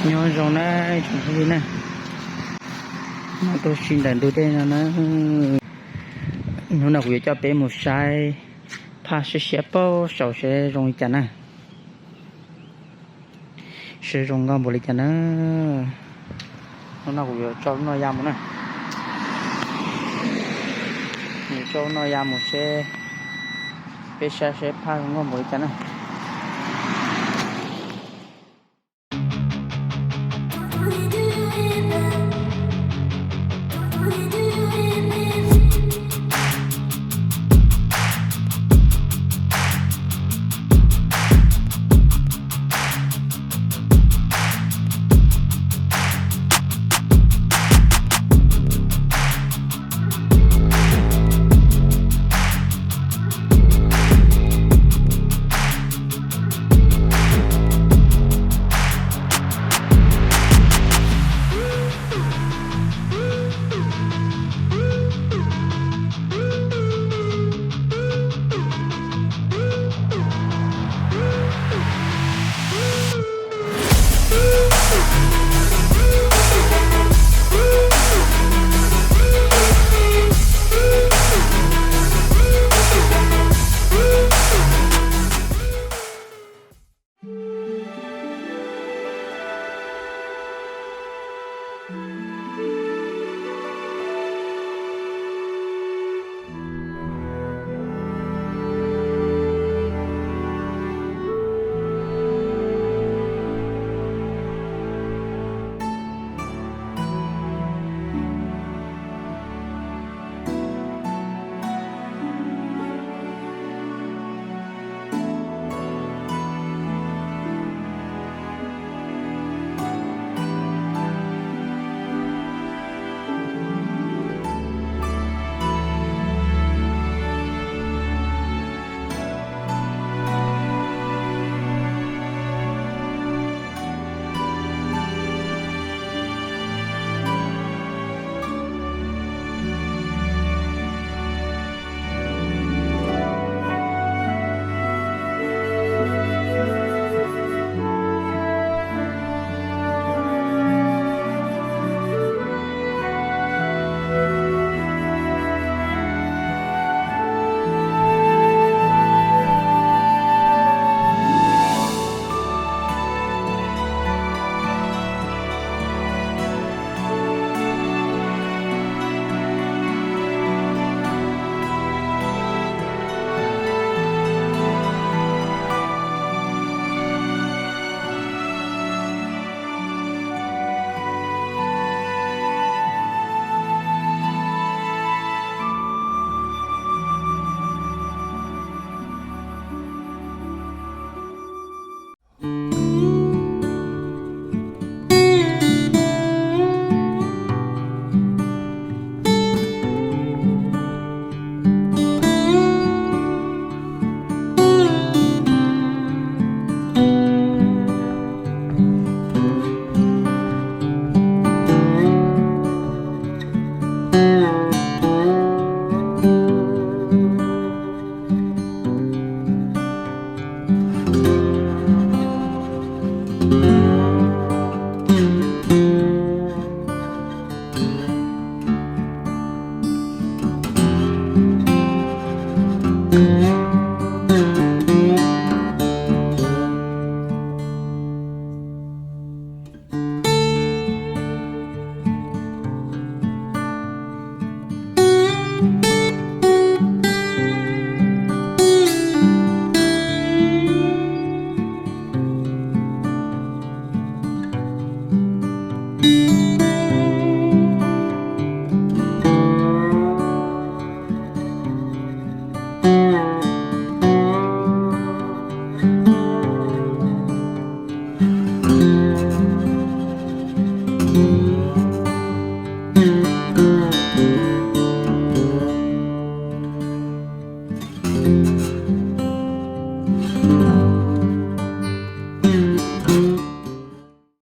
Nyob zoo na tsoom phooj ywg na, no tuaj si ntawm ntug dej no na. Hnub no kuv yuav coj peb mus saib phaj siab siab pab saum seb zoo li cas na. Seb zoo nkauj npaum li cas na. Hnub no kuv yuav tso lub no ya mus na. Yuav tso lub no ya mus seb, peb saib seb phaj zoo nkauj npaum li cas na.